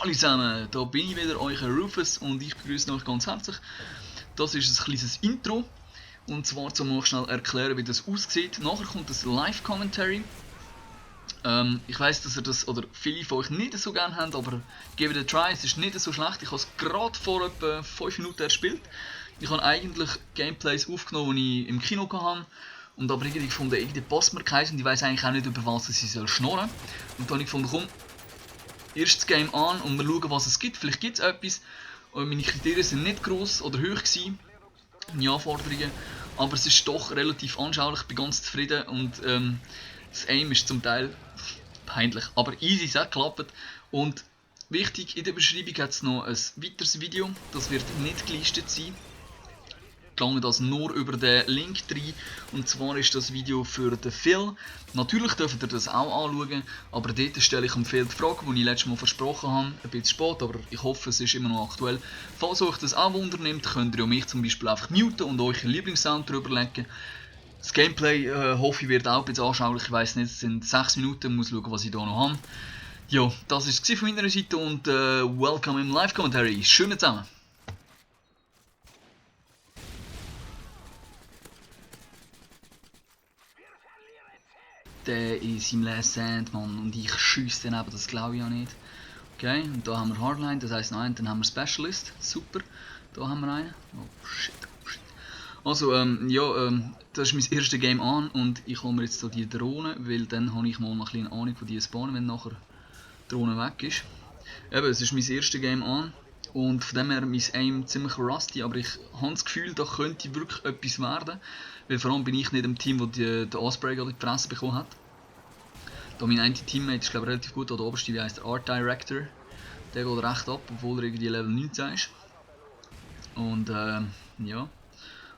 Hallo zusammen, da bin ich wieder, euer Rufus, und ich begrüße euch ganz herzlich. Das ist ein kleines Intro, und zwar zum euch schnell erklären, wie das aussieht. Nachher kommt das Live-Commentary. Ich weiss, dass ihr das, oder viele von euch nicht so gerne habt, aber gebt it a try, es ist nicht so schlecht. Ich habe es gerade vor etwa 5 Minuten erspielt. Ich habe eigentlich Gameplays aufgenommen, die ich im Kino hatte. Und aber irgendwie gefunden, irgendwie passt mir keins und ich weiss eigentlich auch nicht, über was ich schnurren soll. Und dann habe ich gefunden, komm, erst das Game an und wir schauen, was es gibt. Vielleicht gibt es etwas. Und meine Kriterien sind nicht gross oder hoch gewesen, meine Anforderungen. Aber es ist doch relativ anschaulich, ich bin ganz zufrieden und das Aim ist zum Teil peinlich. Aber easy, es hat geklappt. Und wichtig, in der Beschreibung hat es noch ein weiteres Video, das wird nicht gelistet sein. Gelangen das nur über den Link rein, und zwar ist das Video für den Phil. Natürlich dürft ihr das auch anschauen, aber dort stelle ich dem Phil die Frage, die ich letztes Mal versprochen habe. Ein bisschen spät, aber ich hoffe, es ist immer noch aktuell. Falls euch das auch wundernimmt, könnt ihr mich zum Beispiel einfach muten und euch einen Lieblingssound drüber legen. Das Gameplay hoffe ich wird auch ein bisschen anschaulich. Ich weiss nicht, es sind 6 Minuten, ich muss schauen, was ich hier noch habe. Ja, das war es von meiner Seite und welcome im Live-Commentary. Schönen zusammen! Der ist im Last Stand, Mann, und ich schiesse den eben, das glaube ich ja nicht. Okay, und da haben wir Hardline, das heisst noch einen, dann haben wir Specialist, super. Da haben wir einen. Oh shit, oh shit. Also, das ist mein erstes Game an und ich hole mir jetzt so die Drohne, weil dann habe ich mal noch eine Ahnung von die spawnen, wenn nachher die Drohne weg ist. Eben, es ist mein erstes Game an und von dem her mein Aim ziemlich rusty, aber ich habe das Gefühl, da könnte wirklich etwas werden. Weil vor allem bin ich nicht im Team, das den Osprey in die Fresse bekommen hat. Da mein einziger Teammate ist glaube ich relativ gut, da der oberste, wie heisst der Art Director. Der geht recht ab, obwohl er irgendwie Level 19 ist. Und ja.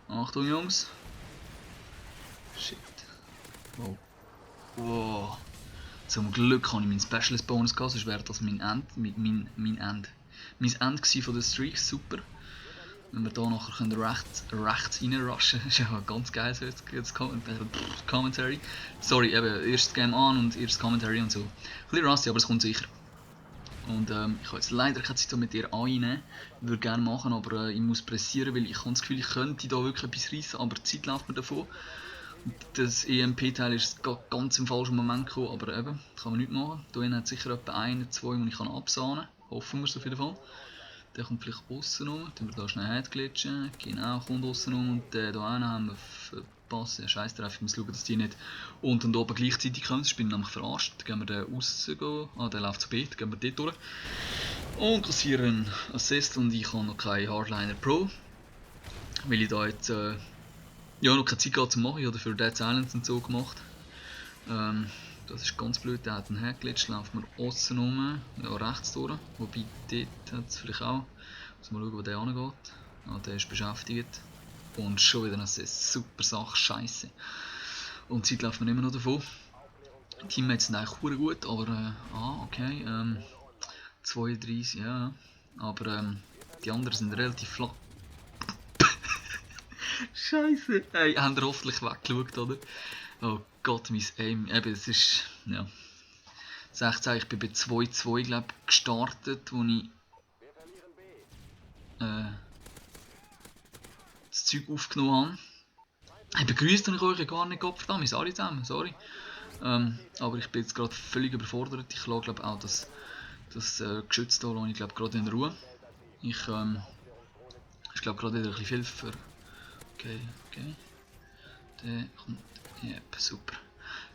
Achtung Jungs. Shit. Wow. Wow. Zum Glück habe ich meinen Specialist Bonus gehabt, sonst wäre das mein End von der Streak, super. Wenn wir hier nachher rechts reinrushen, ist ja ganz geil so jetzt Commentary. Sorry, eben, erstes Game an und erstes Commentary und so. Ein bisschen rusty, aber es kommt sicher. Und ich habe jetzt leider keine Zeit mit dir einnehmen. Ich würde gerne machen, aber ich muss pressieren, weil ich habe das Gefühl, ich könnte da wirklich etwas reissen, aber die Zeit läuft mir davon. Und das EMP-Teil ist ganz im falschen Moment gekommen, aber eben, kann man nichts machen. Hier hat sicher etwa 1, 2, die ich absahnen kann. Hoffen wir es auf jeden Fall. Der kommt vielleicht außen rum, dann wir da schnell headglitchen. Genau, kommt außen rum und den hier haben wir verpasst. Ja, scheiß drauf, ich muss schauen, dass die nicht unten und oben gleichzeitig kommen, sonst bin ich nämlich verarscht. Dann gehen wir den rausgehen. Ah, der läuft zu B, dann gehen wir dort durch. Und kassieren einen Assist und ich habe noch keinen Hardliner Pro. Weil ich da jetzt ja, noch keine Zeit gehabt zu machen. Ich habe dafür Dead Silence und so gemacht. Das ist ganz blöd, der hat einen hergelitscht, läuft mir außen rum, ja, rechts durch. Wobei dort hat es vielleicht auch. Muss mal schauen, wo der angeht. Ah, der ist beschäftigt. Und schon wieder eine super Sache, scheiße. Und die Zeit läuft mir immer noch davon. Die Teammates sind eigentlich gut, aber okay. 32, ja. Aber die anderen sind relativ flach. Scheiße. Hey, habt ihr hoffentlich weggeschaut, oder? Oh Gott, mein Aim. Eben, es ist. Ja. 16, ich bin bei 2-2, glaube ich, gestartet, wo ich das Zeug aufgenommen habe. Hey, begrüßt habe ich euch gar nicht, Gottverdammt, wir sind alle zusammen, sorry. Aber ich bin jetzt gerade völlig überfordert. Ich lasse, glaube auch das Geschütz hier lasse ich, glaube gerade in Ruhe. Ich ist, glaube gerade wieder ein bisschen viel für. Okay. Der kommt. Yep, super.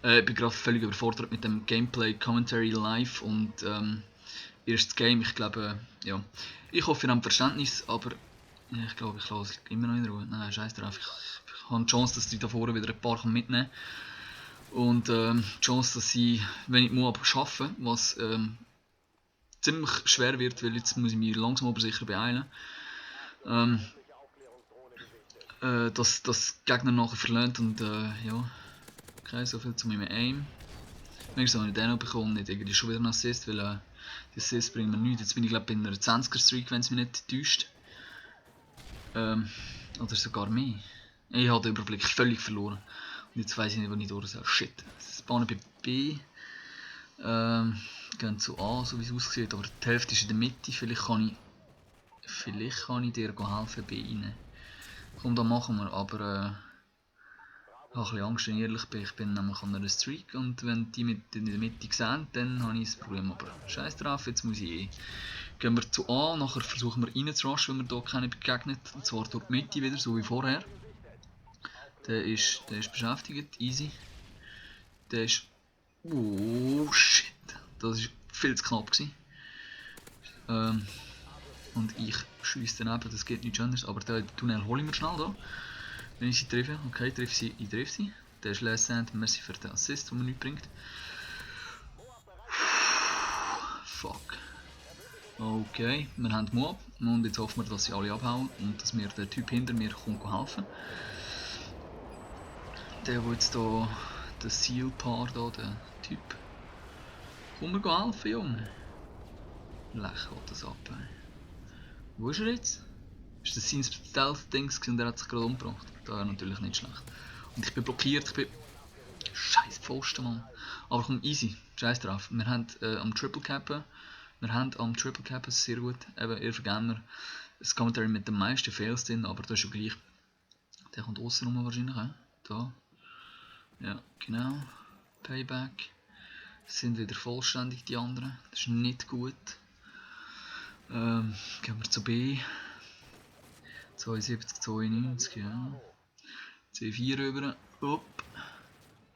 Ich bin gerade völlig überfordert mit dem Gameplay Commentary live und erstes Game, ich glaube, ja. Ich hoffe, ihr habt Verständnis, aber ja, ich glaube, ich lasse es immer noch in Ruhe. Nein, scheiß drauf, ich habe die Chance, dass ich da vorne wieder ein paar mitnehmen kann. Und die Chance, dass ich, wenn ich muss, arbeiten, was ziemlich schwer wird, weil jetzt muss ich mich langsam aber sicher beeilen. Dass das Gegner nachher verlernt und ja. Okay, soviel zu meinem Aim. Wenigstens habe ich den noch bekommen, nicht irgendwie schon wieder einen Assist, weil die Assist bringt mir nichts. Jetzt bin ich glaube bei einer 20er Streak, wenn es mich nicht täuscht. Oder sogar mehr. Ich habe den Überblick völlig verloren. Und jetzt weiss ich nicht, wo ich durch soll. Shit. Das Bahnen bei B. Gehen zu A, so wie es aussieht, aber die Hälfte ist in der Mitte. Vielleicht kann ich dir helfen bei ihnen. Komm, das machen wir, aber ich habe ein bisschen Angst, wenn ich ehrlich bin. Ich bin nämlich an einer Streak und wenn die mit in der Mitte sehen, dann habe ich ein Problem. Aber scheiß drauf, jetzt muss ich Gehen wir zu A, nachher versuchen wir rein zu rushen, wenn wir hier keinen begegnet. Und zwar durch die Mitte wieder, so wie vorher. Der ist beschäftigt, easy. Der ist... Oh shit, das war viel zu knapp gewesen. Und ich schiesse daneben, das geht nichts anderes. Aber den Tunnel hole ich mir schnell da. Wenn ich sie treffe, okay, ich treffe sie. Der ist Last Stand, merci für den Assist, der mir nichts bringt. Fuck. Okay, wir haben Moab und jetzt hoffen wir, dass sie alle abhauen und dass mir der Typ hinter mir kommt helfen. Der jetzt hier, der Seal-Paar da, der Typ. Komm mir helfen, Junge. Lech das ab. Wo ist er jetzt? Ist das sein Stealth-Dings und er hat sich gerade umgebracht? Das wäre natürlich nicht schlecht. Und ich bin blockiert, ich bin... Scheiß Pfosten, Mann. Aber komm, easy, scheiß drauf. Wir haben am Triple Cappen, sehr gut. Eben, ihr vergessen wir das Commentary mit den meisten Fails drin, aber das ist ja gleich. Der kommt außen rum wahrscheinlich, da. Ja, genau. Payback. Sind wieder vollständig die anderen. Das ist nicht gut. Gehen wir zu B. 72, 92, ja. C4 rüber. Upp.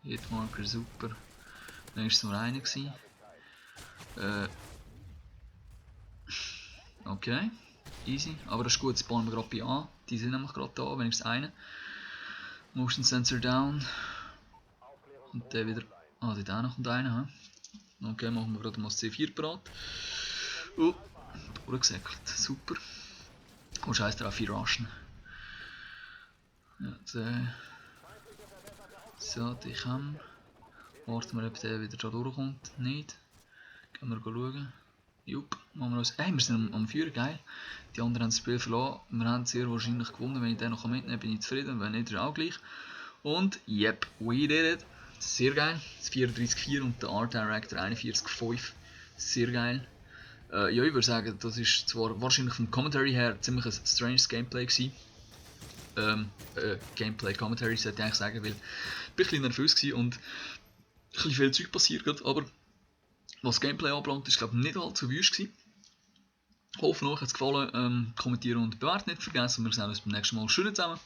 Hitmarker, super. Dann war es nur einer. Okay. Easy. Aber das ist gut, jetzt bauen wir gerade bei A. Die sind nämlich gerade da, wenn ich das eine. Motion Sensor down. Und der wieder. Ah, dort auch kommt einer. Okay, machen wir gerade mal das C4 parat. Durchgesäckelt. Super. Oh scheiße, drauf 4 rushen. Ja, so, die kann. Warten wir, ob der wieder da durchkommt. Nicht. Können wir schauen. Jupp, machen wir uns. Hey, wir sind am Führen, geil. Die anderen haben das Spiel verloren. Wir haben sehr wahrscheinlich gewonnen. Wenn ich den noch mitnehmen kann, bin ich zufrieden. Wenn nicht, ist auch gleich. Und, yep, we did it. Sehr geil. Das 34,4 und der Art Director 41,5. Sehr geil. Ja, ich würde sagen, das ist zwar wahrscheinlich vom Commentary her ziemlich ein stranges Gameplay gewesen. Gameplay-Commentary sollte ich eigentlich sagen, weil ich ein bisschen nervös war und ein bisschen viel Zeug passiert gerade, aber was Gameplay anbelangt, ist glaube ich nicht allzu wüst gewesen. Ich hoffe, euch hat es gefallen. Kommentieren und bewerten nicht vergessen. Wir sehen uns beim nächsten Mal. Schön zusammen.